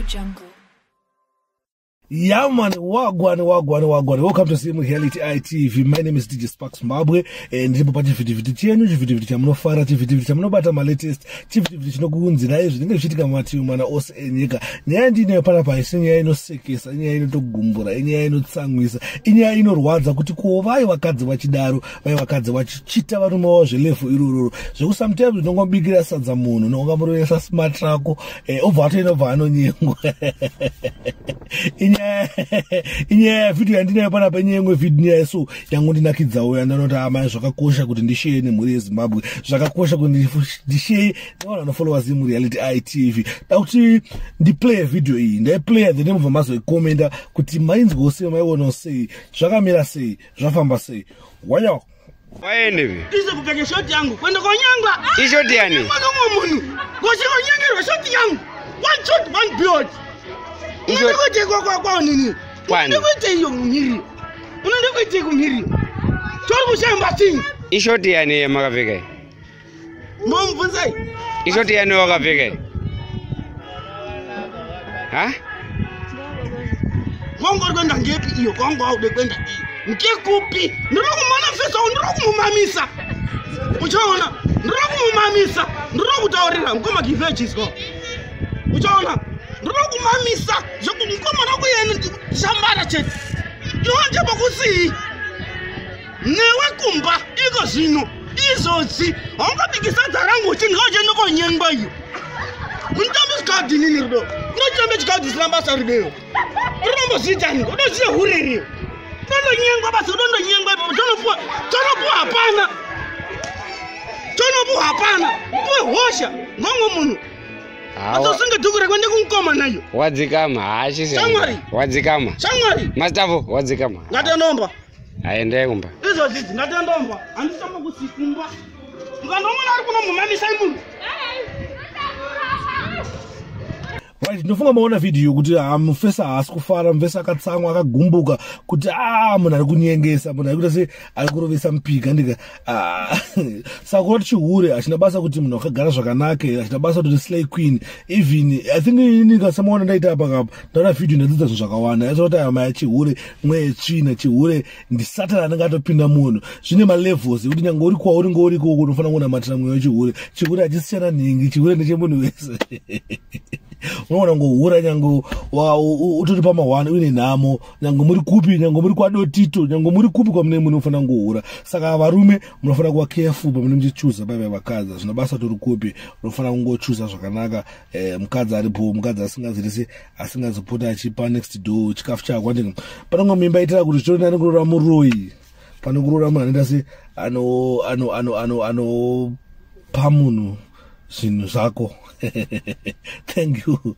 Jungle. Yeah man, wagwan wagwan wagwan. Welcome to Sim Reality ITV. My name is DJ Sparks Mbabwe. Ndiripo pachivhitivhiti chenyu, chivhitivhiti chamunofara, chivhitivhiti chamunobata malatest, chivhitivhiti chinokuunzirai zvinenge zvichiitika mumativi mana ose enyika. Nyaya ndinayo panapa haisi nyaya inosekesa, inyaya inotogumbura, inyaya inotsamwisa, inyaya inorwadza kuti ko vai vakadzi vachidaro, vai vakadzi vachichita varume vavo zvelevhu irororo. Zvekuti sometimes unongobikira sadza munhu, unongamurovesa smart rako, obva atoenda obva anonyengwa. Inyaya video yandinayo panapa, inyaya imwe video nyaya so yangondinakidzawo yandinoti amai zvakakosha kuti ndisheye nemhuri yeZimbabwe, zvakakosha kuti ndisheye nevanhu vanofollowa Zim Reality ITV. Da kuti ndiplaye video iyi, ndaiplaya then mubva mazoikomenda kuti mainzwawo sei, maionawo sei, zvakamira sei, zvafamba sei. Wayo waendepi? Izo kupfeka shoti yangu kwenda konyangwa. Ishoti yani? Mwana munhu koshikonyengerwa shoti yangu. One shot, one blood. Unoda kuite kwanini? Kwani? Unoda kuite iyo kumhiri. Unoda kuite kumhiri. Tori kushamba chii? Ishoti yani yamakapfeka iyi? Ndomubvunzai. Ishoti yani wakapfeka iyi? Ha? Wangu uri kuenda ngepi iyo? Kwangu aude kuenda iyo. Ngekupi? Ndinoda kumana fesa, ndinoda kumumamisa. Uchaona? Ndinoda kumumamisa. Ndinoda kutaurira mukoma give chiswa. Uchaona? Ndinoda kumamisa zvekumukoma nakuyeni shambara chete. Iwe pakusii. Newe kumba iko zvino izvozvi haungabiki sadza rangu uchidya uchienda konyengwa iyo. Munotambe chikadhi nini rudo? Unotambe chikadhi zvisina basa rudeyo. Unombozviitani? Unoziva hure riyo. Unondonyengwa basa, unondonyengwa ipapo. Tonopuwa, tonopuwa hapana. Tonopuwa hapana. Upuwe hosha ngomwe munhu. Asosunge dhuku rekuende kumukoma nayo. Wadzikama, haachisi. Shamwari. Wadzikama. Shamwari. Mastavo, wadzikama. Ngatendomba. Aendei kumba. Izvozvi ngatendomba. Handisamba kusikumba. Mukandomona ari kunomumamisa munhu. Right, ndinofunga maona video kuti mufesa haasi kufara, mufesa akatsamwa, akagumbuka kuti munhu ari kunyengesa, munhu ari kuita sei, ari kurovesa mupika ndika. Saka kurati chihure hachina basa kuti munhu akagara zvakanaka, hachina basa kuti slay queen. Even I think ini kasamaona ndaita apa kapa ndaona video ndadzidza zvinhu zvakawanda. Yacho kuti maya chihure mweya tsvina, chihure ndisatani anenge atopinda munhu. Zvine malevels ekuti nyange uri kwauri ngori ikoko unofanira kunamatira mweya wechihure. Chihure hachisiyana nhingi, chihure ndechemunhu wese. Unoona ngohura nyange utori pamahwani uine nhamo, nyange muri kupi, nyange muri kwadotito, nyange muri kupi kwamune munofanira ngohura. Saka varume munofanira kuva careful pamunenge muchichuza paipa vakadzi. Hazvina basa tori kupi, unofanira kungochuza zvakanaka. Mukadzi aripo, mukadzi asingazirisi, asingazopota achipa next door chikafu chako. Andinga panonga mimba itira kuti zvitori nani kuroora muroyi pane kuroora munhu anoita se anopa munhu zvinhu zvako. Thank you.